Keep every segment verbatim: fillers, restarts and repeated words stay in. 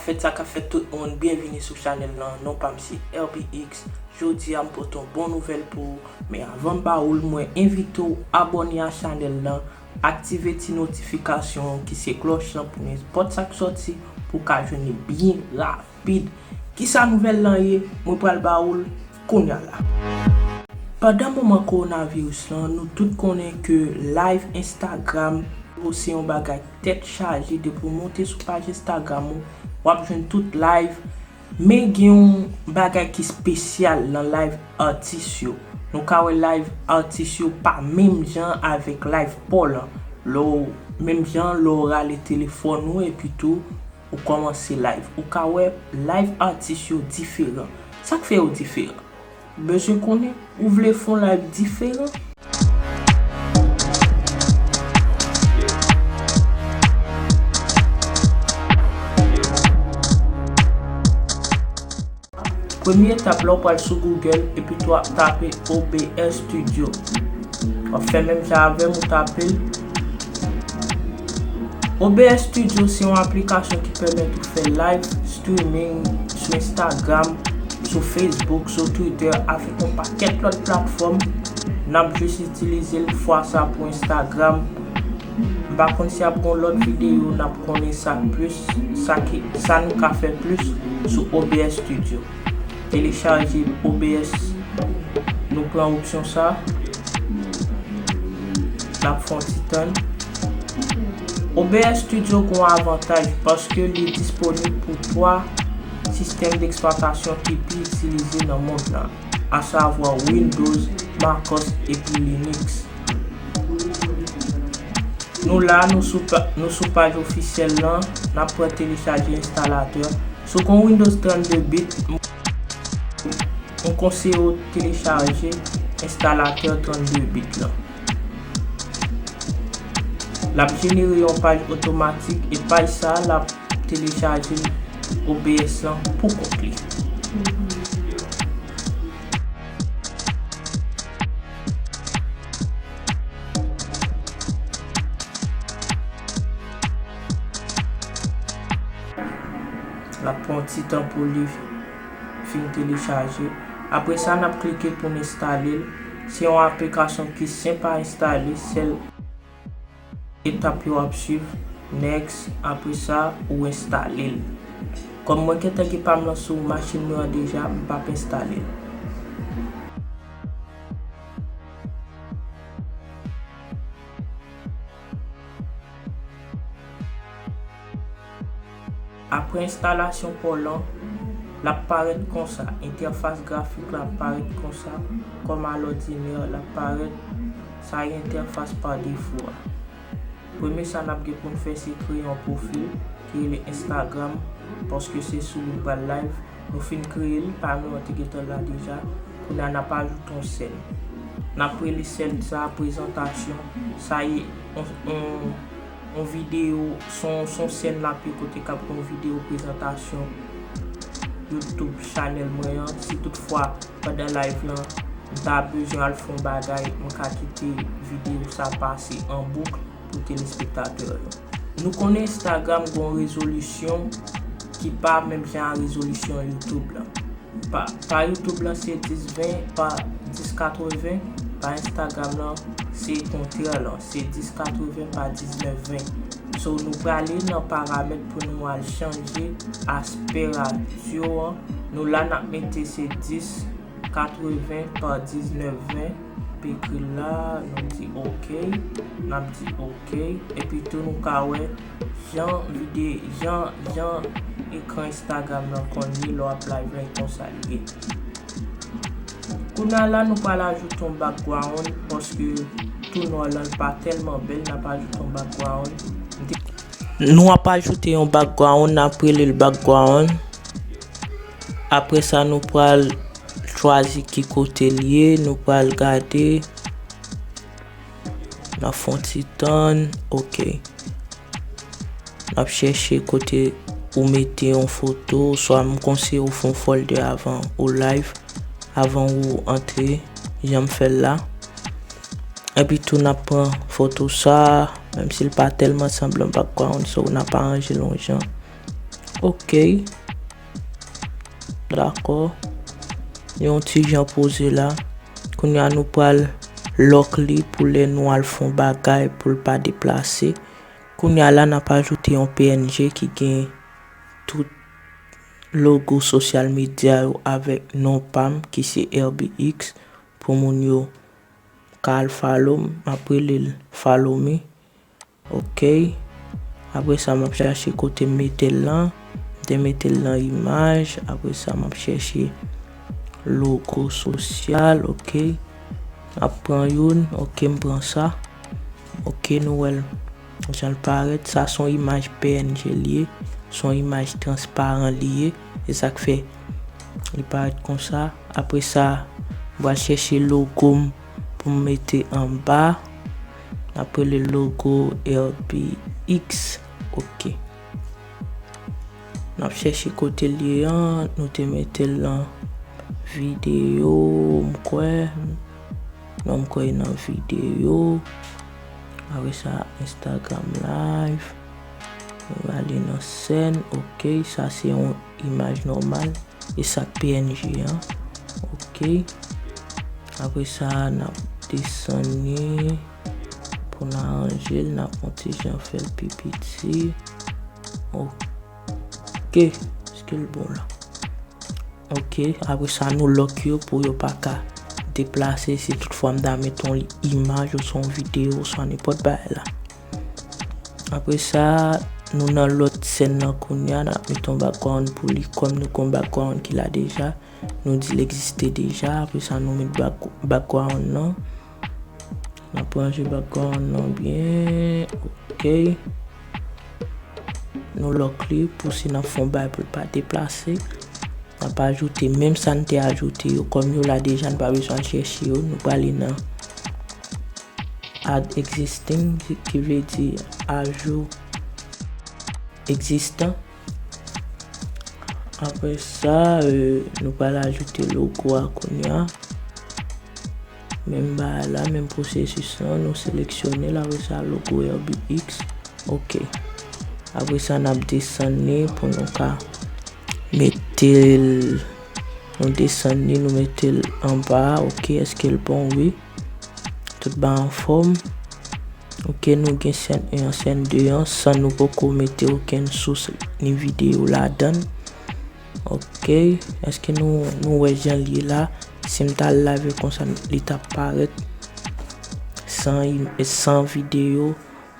Fèt sa k ap fèt tout moun, byenvini sou chanèl lan. Non pa m se R B X. Jodi a m pote yon bon nouvèl pou ou. Men avan m ba ou l, mwen envite w abòne a chanèl lan, aktive ti notifikasyon an ki se klòch lan pou nenpòt sa k sòti pou w ka jwenn li byen rapid. Kisa nouvèl lan ye? Mwen pral ba ou l kounya la. Pandan moman kowonaviris lan, nou tout konnen ke live Instagram yo se yon bagay tèt chaje. Depi w monte sou paj Instagram ou, w ap jwenn tout live. Men gen yon bagay ki espesyal nan live atis yo. Nou ka wè live atis yo pa menm jan avèk live paw lan. Lè w, menm jan lè w rale telefòn ou epi tou ou kòmanse live. Ou ka wè live atis yo diferan. Sa k fè yo diferan? Bezwen konnen? Ou vle fè yon live diferan? Premye etap la, w pral sou Google epi tou w ap tape O B S Studio. W ap fè menm jan avè m, ou tape l. O B S Studio se yon aplikasyon ki pèmèt ou fè live streaming sou Instagram, sou Facebook, sou Twitter, avèk yon pakèt lòt platfòm. N ap jis itilize l fwa sa pou Instagram. M pa konn si ap gon lòt videyo, n ap konnen sa plis, sa ki, sa nou ka fè plis sou O B S Studio. Telechaje O B S, nou pran opsyon sa. N ap fè yon ti tann. O B S Studio gen yon avantaj paske li disponib pou twa sistèm deksplwatasyon ki pi itilize nan mond lan, asavwa Windows, MacOS epi Linux. Nou la, nou sou pa-, nou sou paj ofisyèl lan, n ap pran telechaje enstalatè. Si w gen Windows trannde bit, m konseye w telechaje enstalatè trannde bit lan. L ap jenere yon paj otomatik e paj sa a l ap telechaje O B S lan pou kont li. L ap pran yon ti tan pou li fin telechaje. Apre sa, n ap klike pou n enstale l. Se yon aplikasyon ki senp a enstale, sèl etap yo w ap swiv, next, apre sa, ou enstale l. Kòm mwen gentan gen pa m lan sou machin mwen an deja, m p ap enstale l. Apre enstalasyon paw lan, l ap parèt konsa. Entèfas grafik la ap parèt konsa. Kòm alòdinè, l ap parèt, sa e entèfas pa defo a. Premye sa n ap gen pou n fè, se kreye yon pwofil ki rele Instagram, paske se sou li n pral live. Nou fin kreye l, pa nou an te gentan la deja. Kounye a, n ap ajoute yon sèn. N ap rele sèn sa a prezantasyon. Sa ye yon, yon, yon videyo, se yon, se yon sèn l ap ye kote k ap gen yon videyo prezantasyon YouTube chanèl mwen an. Si toutfwa, pandan live lan, m ta bezwen al fè yon bagay, m ka kite videyo sa pase an bouk pou telespektatè yo. Nou konnen Instagram gen yon rezolisyon ki pa menm jan a rezolisyon YouTube lan. Pa, pa YouTube lan se dis ven pa dis katreven, pa Instagram lan se kontrè lan, se dis katreven pa diznèf ven. So, nou prale nan paramèt pou nou al chanje aspè radyo an. Nou la n ap mete se dis katreven pa diznèf ven, m ekri l la, nou di oke, n ap di oke, epi tou nou ka wè jan vide, jan, jan ekran Instagram lan konn ye lè w ap live la, e konsa l ye. Kounye a la, nou pral ajoute yon background, paske tou nwa lan l pa tèlman bèl, n ap ajoute yon background. M te Nou ap ajoute yon background, n ap rele l background. Apre sa, nou pral chwazi ki kote l ye, nou pral gade. N ap fè yon ti tann, oke. N ap chèche kote ou mete yon foto, swa m konseye w fè yon folder avan ou live, avan ou antre, jan m fè l la. Epi tou n ap pran foto sa, menm si l pa tèlman sanble yon background, so n ap aranje l yon jan. Ok. Dakò. Yon ti jan poze la. Kounye a nou pral lock li pou lè nou al fè yon bagay pou l pa deplase. Kounye a la n ap ajoute yon P N G ki gen tout logo sosyal medya yo avèk non pa m ki se R B X pou moun yo ka al follow m, m ap rele l follow me. Ok. Apre sa, m ap chèche kote m mete l lan. M te mete l nan imaj. Apre sa, m ap chèche logo sosyal. Ok. M ap pran youn. Ok, m pran sa. Ok, nou wè l jan l parèt. Sa se yon imaj P N G li ye. Se yon imaj transparan li ye. Se sa k fè li parèt konsa. Apre sa, m pral chèche logo m pou m mete anba. N ap rele logo R B X. Ok. N ap chèche kote l ye an. Nou te mete l nan videyo, m kwè. Non, m kwè nan videyo. Apre sa, Instagram Live. Nou ale nan sèn. Ok, sa se yon imaj nòmal. E sa P N G an. Ok. Apre sa, n ap desann li pou n aranje l. N ap yon ti jan fè l pi piti. Ok. Èske l bon la? Ok. Apre sa, nou lock yo pou yo pa ka deplase si toutfwa m ta mete yon imaj oswa yon videyo oswa nenpòt bagay la. Apre sa, nou nan lòt sèn nan kounye a, n ap mete yon background pou li. Kòm nou gen yon background ki la deja, nou di l egziste deja. Apre sa, nou met back-, background nan. N ap ranje background nan byen. Ok. Nou lock li pou si n ap fè yon bagay pou l pa deplase. N ap ajoute menm sa n te ajoute yo. Kòm yo la deja, n pa bezwen al chèche yo. Nou prale nan add existing, ki, ki vle di ajou egzistan. Apre sa, euh, nou pral ajoute logo a kounye a. Menm bagay la, menm pwosesis lan, nou seleksyone l, apre sa logo R B X. Ok. Apre sa, n ap desann li pou nou ka mete l. Nou desann li, nou mete l anba. Ok, èske l bon? Wi. Tout bagay anfòm. Ok, nou gen sèn en an, sèn de an, san nou poko mete okenn sous ni videyo ladan l. Ok, èske nou, nou wè jan l ye la? Si m ta al live konsa, li t ap parèt san im-, san videyo.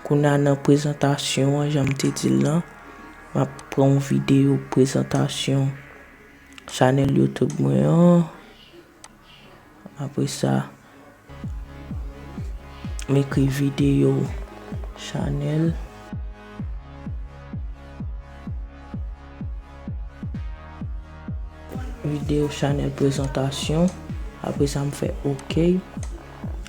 Kounye a nan prezantasyon an, jan m te di l lan, m ap pran yon videyo prezantasyon chanèl YouTube mwen an. Apre sa, m ekri videyo chanèl. Videyo chanèl prezantasyon. Apre sa, m fè ok.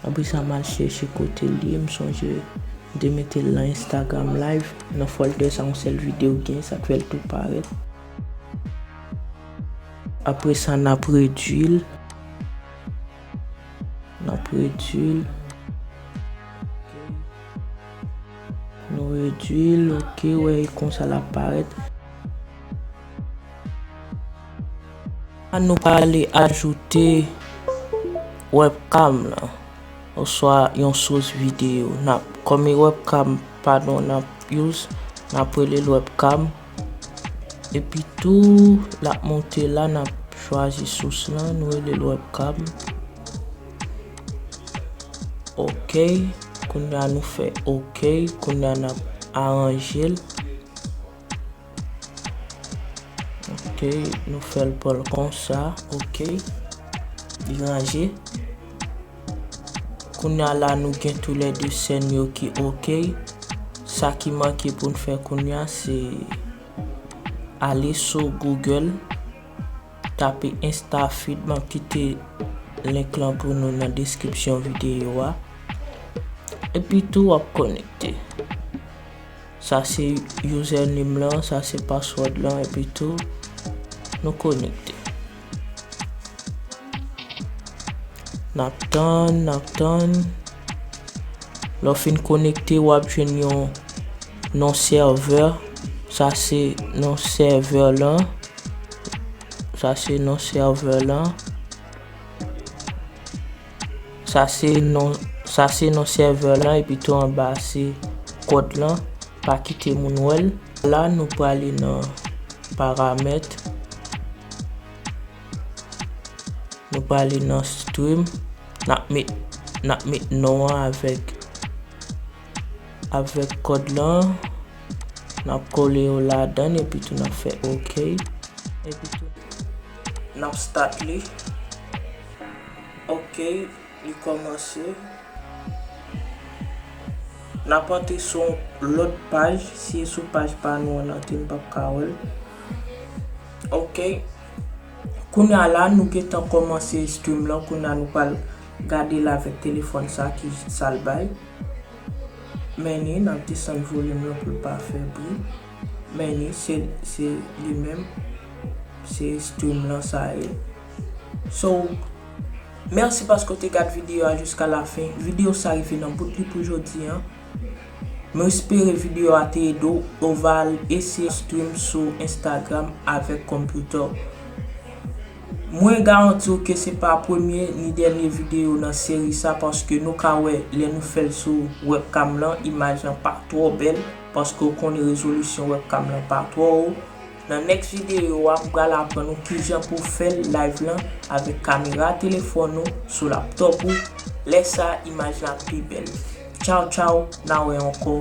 Apre sa, m al chèche kote l ye. M sonje m te mete l nan Instagram Live. Nan folder sa, yon sèl videyo gen, sa k fè l tou parèt. Apre sa, n ap redui l. N ap redui l. Nou redui l, ok, wè, e konsa l ap parèt. A nou prale ajoute webcam lan, oswa yon sous videyo. N ap, kòm e webcam pa nou n ap use, n ap rele l webcam. Epi tou, l ap monte la, n ap chwazi sous lan, nou rele l webcam. Ok, kounye a nou fè ok, kounye a n ap aranje l. Ok, nou fè l pran l konsa, ok. Li ranje. Kounye a la, nou gen toulède sèn yo ki ok. Sa ki manke pou n fè kounye a, se ale sou Google, tape Instafeed, m ap kite link lan pou nou nan deskripsyon videyo a. Epi tou, w ap konekte. Sa se username lan, sa se password lan, epi tou, nou konekte. N ap tann, n ap tann. Lè w fin konekte, w ap jwenn yon non sèvè. Sa se non sèvè lan. Sa se non sèvè lan. Sa se non, sa se non sèvè lan, epi tou anba se kòd lan. Pa kite moun wè l. La, nou prale nan paramèt. Nou prale nan stream. N ap met, n ap met non an avèk, avèk kòd lan. N ap kole yo ladan, epi tou n ap fè ok. Epi tou, n ap start li. Ok, li kòmanse. N ap antre sou yon lòt paj. Si e sou paj pa nou an, n antre, n p ap ka wè l. Ok. Kounye a la, nou gentan kòmanse stream lan. Kounye a, nou pral gade l avèk telefòn sa, ki sa l bay. Men ni, n ap desann volim lan pou l pa fè bri. Men ni, se, se li menm. Se stream lan sa ye. So, mèsi paske w te gad videyo a jiska la fen. Videyo sa rive nan bout li pou jodi a. Mwen espere videyo a te ede w. Ou va al eseye stream sou Instagram avèk konpyouta w. Mwen garanti w ke se pa premye ni dènye videyo nan seri sa, paske nou ka wè lè nou fè l sou webcam lan, imaj lan pa twò bèl, paske w konnen rezolisyon webcam lan pa twò wo. Nan next videyo a, m pral aprann ou kijan pou w fè live lan avèk kamera telefòn ou sou laptop ou. Lè sa, imaj la pi bèl. Tchaw, tchaw, n a wè ankò.